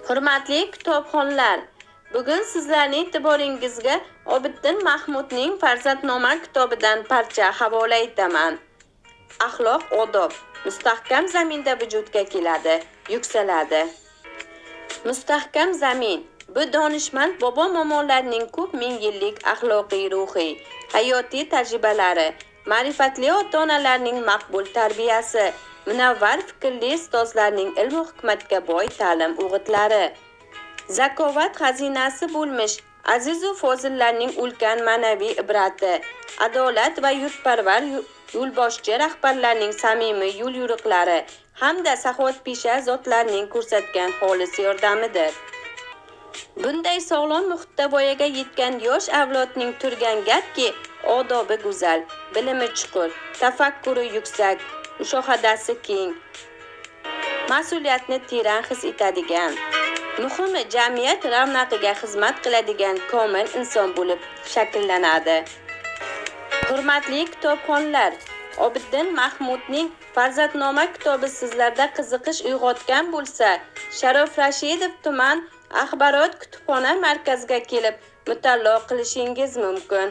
Hurmatli kitobxonlar, bugun sizlarning e'tiboringizga Obiddin Mahmudning Farzandnoma kitobidan parcha havola etaman. Axloq odob mustahkam zaminda vujudga keladi, yuksaladi. Mustahkam zamin bu donishmand bobo momolarning ko'p ming yillik axloqiy, ruhiy, hayotiy tajribalari, ma'rifatli ota-onalarning maqbul tarbiyasi, munavvar fikrli ustozlarning ilmu hikmatga boy ta'lim o'g'itlari, zakovat xazinasi bo'lmish azizu fozillarning ulkan ma'naviy ibrati, adolat va yurtparvar yo'lboshchi rahbarlarning samimiy yo'l yo'riqlari hamda saxovatpesha zotlarning ko'rsatgan xolis yordamidir. Bunday sog'lom muhitda voyaga yetgan yosh avlodning turgan gapki, odobi go'zal, bilimi chuqur, tafakkuri yuksak, mushohadasi keng, mas'uliyatni teran his etadigan, muhimi jamiyat ravnaqiga xizmat qiladigan komil inson bo'lib shakllanadi. Hurmatli kitobxonlar, Obiddin Mahmudning Farzandnoma kitobi sizlarda qiziqish uyg'otgan bo'lsa, Sharof Rashidov tuman axborot kutubxona markaziga kelib mutolaa qilishingiz mumkin.